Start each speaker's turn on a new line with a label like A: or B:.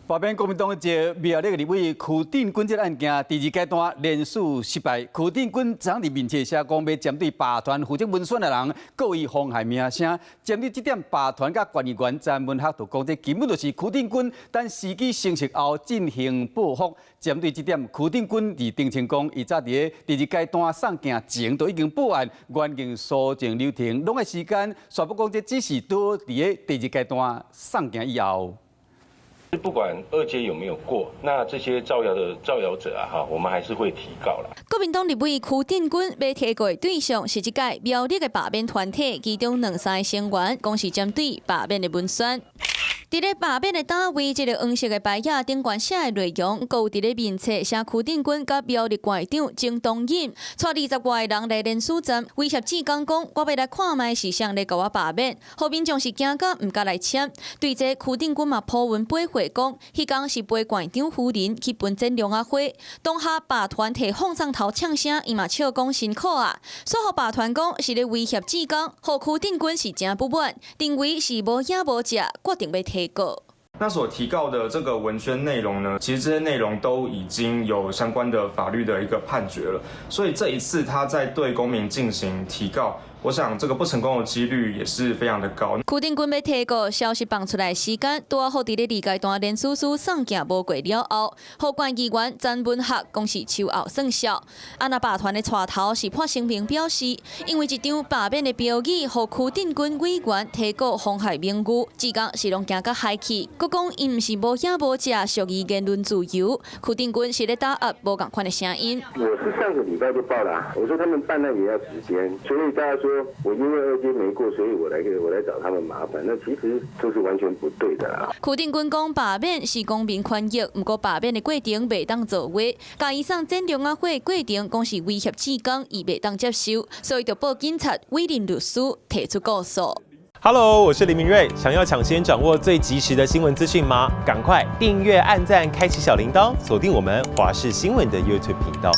A: 罷免國民黨籍苗栗立委許振軍這個案件，第二階段連署失敗。許振軍昨佇面冊寫講，欲針對罷團負責文宣的人，告伊妨害名聲。針對這點，罷團佮縣議員詹文學就講，這根本就是許振軍等時機成熟後進行報復。針對這點，許振軍佇澄清講，伊早佇第二階段送件前就已經報案，原定訴訟流程攏愛時間，煞閣講這只是倒佇第二階段送件以後。
B: 不管二階有沒有過，那這些造謠的造謠者啊，哈，我們還是會提告啦。
C: 國民黨立委許振軍欲提告的對象是這屆苗栗的罷免團體，其中兩三個成員講是針對罷免的文宣。佇咧罷免的單位，這个黃色的牌仔頂懸寫的內容，閣有佇咧面冊寫許振軍佮苗栗縣長鍾東錦，帶20外个人來聯署站，威脅志剛講，我欲來看覓是誰咧共我罷免，予民眾是驚甲毋敢來簽。對這許振軍嘛 po 文駁回講，彼工是陪縣長夫人去分剪龍仔花，當下罷團提放送頭嗆聲，伊嘛笑講辛苦啊，煞予罷團講是咧威脅志剛，予許振軍是誠不滿，認為是無影無跡，決定欲提告。
D: 那所提告的這個文宣內容呢，其實這些內容都已經有相關的法律的一個判決了，所以這一次他在對公民進行提告，我想這個不成功的幾率也是非常的高。
C: 許振軍欲提告消息放出來時間，拄好佇咧二階段聯署書送件無過了後，予縣議員詹文學講是秋後算數。啊，若罷團的帶頭是破聲明表示，因為一張罷免的標語，予許振軍委員提告妨害名譽，志剛是攏驚甲害去，閣講伊毋是無影無跡，屬於言論自由。許振軍是咧打壓無仝款的聲音。
E: 我是上個禮拜就報了，我說他們辦案也要時間，所以大家說我因為二階沒過，所以我來找他們麻煩，那其實這是完全不對的啦。
C: 許振軍講罷免是公民權益，毋過罷免的過程袂當做話，共伊送剪龍仔花過程講是威脅志剛，伊袂當接受，所以就報警察委任律師提出告訴。
F: Hello，我是林明瑞，想要搶先掌握最及時的新聞資訊嗎？趕快訂閱、按讚、開啟小鈴鐺，鎖定我們華視新聞的 YouTube 頻道。